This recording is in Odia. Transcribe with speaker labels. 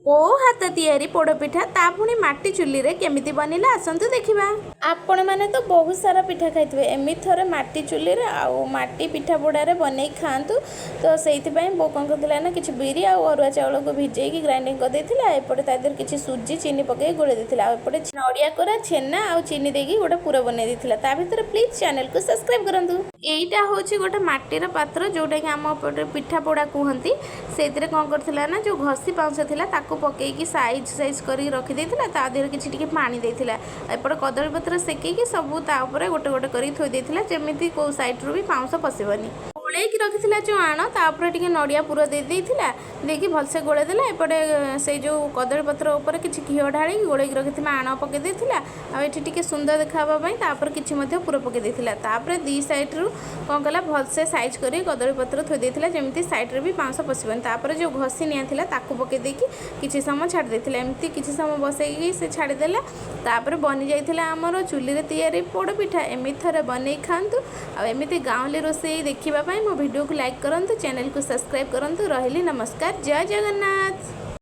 Speaker 1: ବୋଉ ହାତ ତିଆରି ପୋଡ଼ପିଠା, ତା ପୁଣି ମାଟି ଚୁଲିରେ କେମିତି ବନିଲା, ଆସନ୍ତୁ ଦେଖିବା। ଆପଣମାନେ ତ ବହୁତ ସାରା ପିଠା ଖାଇଥିବେ। ଏମିତି ଥରେ ମାଟି ଚୁଲିରେ ଆଉ ମାଟି ପିଠା ପୋଡ଼ାରେ ବନେଇକି ଖାଆନ୍ତୁ। ତ ସେଇଥିପାଇଁ ବୋଉ କ'ଣ କରିଥିଲା ନା, କିଛି ବିରି ଆଉ ଅରୁଆ ଚାଉଳକୁ ଭିଜେଇକି ଗ୍ରାଇଣ୍ଡିଙ୍ଗ କରିଦେଇଥିଲା। ଏପଟେ ତା ଦେହରେ କିଛି ସୁଜି, ଚିନି ପକେଇକି ଗୋଳେଇ ଦେଇଥିଲା। ଆଉ ଏପଟେ ନଡ଼ିଆ କୋରା, ଛେନା ଆଉ ଚିନି ଦେଇକି ଗୋଟେ ପୁର ବନେଇ ଦେଇଥିଲା ତା ଭିତରେ। ପ୍ଲିଜ୍ ଚ୍ୟାନେଲକୁ ସବସ୍କ୍ରାଇବ୍ କରନ୍ତୁ। ଏଇଟା ହେଉଛି ଗୋଟେ ମାଟିର ପାତ୍ର, ଯେଉଁଟାକି ଆମ ଏପଟେ ପିଠା ପୋଡ଼ା କୁହନ୍ତି। ସେଇଥିରେ କ'ଣ କରିଥିଲା ନା, ଯେଉଁ ଘଷି ପାଉଁଶ ଥିଲା, ତାକୁ ପକେଇକି ସାଇଜ୍ ସାଇଜ୍ କରିକି ରଖିଦେଇଥିଲା। ତା ଦେହରେ କିଛି ଟିକେ ପାଣି ଦେଇଥିଲା। ଏପଟେ କଦଳୀପତ୍ର ସେକିକି ସବୁ ତା ଉପରେ ଗୋଟେ ଗୋଟେ କରିକି ଥୋଇ ଦେଇଥିଲା, ଯେମିତି କେଉଁ ସାଇଡ଼ରୁ ବି ପାଉଁଶ ପଶିବନି। ଗୋଳେଇକି ରଖିଥିଲା ଯେଉଁ ଆଣ, ତା ଉପରେ ଟିକେ ନଡ଼ିଆ ପୁର ଦେଇ ଦେଇଥିଲା। ଦେଇକି ଭଲସେ ଗୋଳେଇ ଦେଲା। ଏପଟେ ସେଇ ଯେଉଁ କଦଳୀପତ୍ର ଉପରେ କିଛି ଘିଅ ଢାଳିକି ଗୋଳେଇକି ରଖିଥିବା ଆଣ ପକେଇ ଦେଇଥିଲା। ଆଉ ଏଠି ଟିକେ ସୁନ୍ଦର ଦେଖା ହେବା ପାଇଁ ତାପରେ କିଛି ମଧ୍ୟ ପୁର ପକେଇ ଦେଇଥିଲା। ତାପରେ ଦି ସାଇଡ଼ରୁ କ'ଣ କଲା, ଭଲସେ ସାଇଜ୍ କରି କଦଳୀପତ୍ର ଥୋଇ ଦେଇଥିଲା, ଯେମିତି ସାଇଡ଼ରେ ବି ପାଉଁଶ ପଶିବନି। ତାପରେ ଯେଉଁ ଘଷି ନିଆଁ ଥିଲା, ତାକୁ ପକେଇ ଦେଇକି କିଛି ସମୟ ଛାଡ଼ି ଦେଇଥିଲା। ଏମିତି କିଛି ସମୟ ବସେଇକି ସେ ଛାଡ଼ିଦେଲା। ତାପରେ ବନି ଯାଇଥିଲା ଆମର ଚୁଲିରେ ତିଆରି ପୋଡ଼ ପିଠା। ଏମିତି ଥରେ ବନେଇ ଖାଆନ୍ତୁ। ଆଉ ଏମିତି ଗାଉଁଲି ରୋଷେଇ ଦେଖିବା ପାଇଁ ମୋ ଭିଡ଼ିଓକୁ ଲାଇକ୍ କରନ୍ତୁ, ଚ୍ୟାନେଲକୁ ସବସ୍କ୍ରାଇବ୍ କରନ୍ତୁ। ରହିଲି, ନମସ୍କାର, ଜୟ ଜଗନ୍ନାଥ।